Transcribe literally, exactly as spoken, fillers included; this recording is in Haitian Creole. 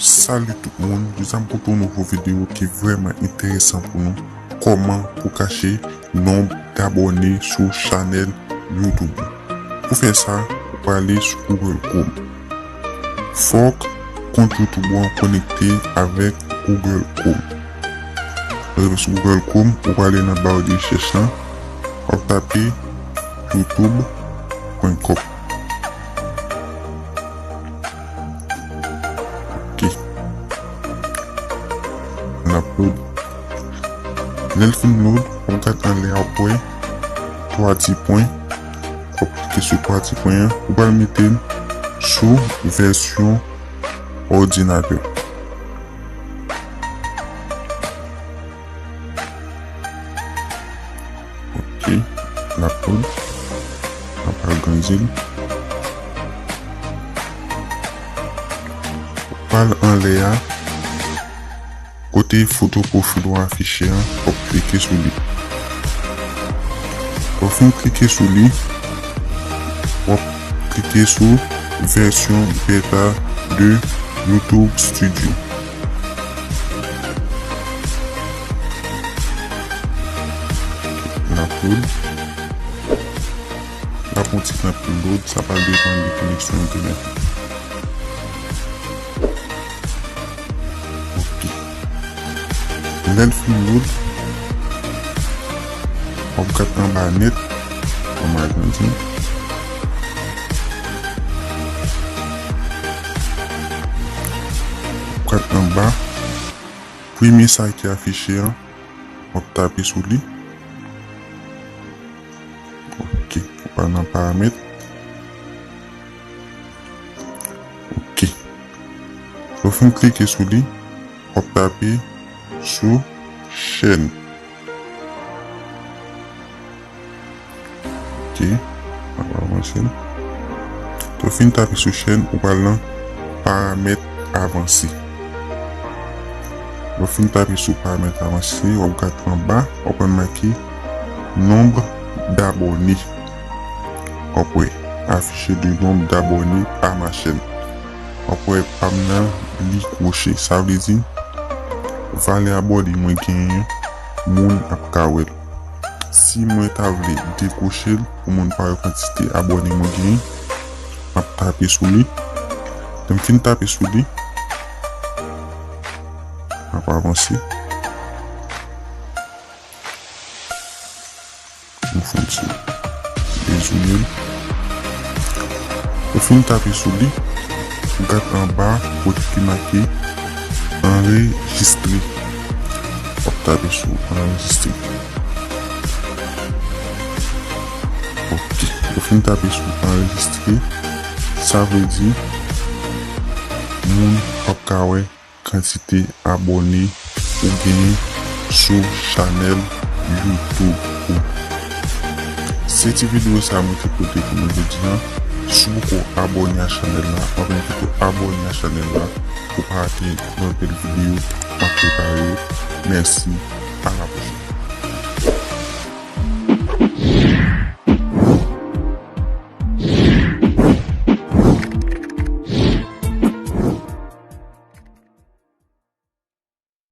Salut tout moun, jodi a m pote yon nouvo videyo ki vrèman enteresan pou nou. Kòman pou kache nonb dabòne sou chanèl YouTube ou. Pou fè sa, ou prale sou Google Chrome. Fòk kont YouTube ou an konekte avèk Google Chrome. Lè w rive sou Google Chrome, ou prale nan ba de rechèch lan, w ap tape youtube point com. Ok. L ap load. Lè l fin load, w ap gade anlè a, w ap wè twa ti pwen. W ap klike sou twa ti pwen an. Ou pral mete l sou vèsyon òdinatè. Ok, l ap load. N ap agrandi l. Pral anlè a, kote foto pwofil ou afiche an, w ap klike sou li. Lè w fin klike sou li, w ap klike sou vèsyon beta de YouTube Studio. L ap load. L ap pran ti tan pou l load, sa pral depann de koneksyon entènèt. Ok. Lè l fin load, w ap gade anba nèt, anba grandi. W ap gade anba. Premye sa ki afiche an, w ap tape sou li. Ok, ou pral nan paramèt. Ok. Lè w fin klike sou li, w ap tape sou chèn. Ok, n ap avanse l. Lè w fin tape sou chèn, ou pral nan paramèt avanse. Lè w fin tape sou paramèt avanse, w ap gade anba, w ap wè make nombre d'abonnés. W ap wè afficher le nombre d'abonnés par ma chaîne. W ap wè pa m nan li kwoche. Sa vle di, valè abòne mwen genyen, moun ap ka wè l. Si mwen ta vle dekwoche l pou moun pa wè kantite abòne mwen genyen, m ap tape sou li. Lè m fin tape sou li, m ap avanse. Nou fè yon ti dezoumen l. Ou fin tape sou li, ou gade anba kote ki make anrejistre. W ap tape sou anrejistre. Ok. Ou fin tape sou anrejistre, sa vle di moun p ap ka wè kantite abòne ou genyen sou chanèl YouTube ou. Se ti videyo sa mwen te pote pou nou jodi a. Si w poko abòne a chanèl la, anben kite w abòne a chanèl la pou pa rate lòt bèl videyo m ap prepare yo. Mèsi, a la pwochèn.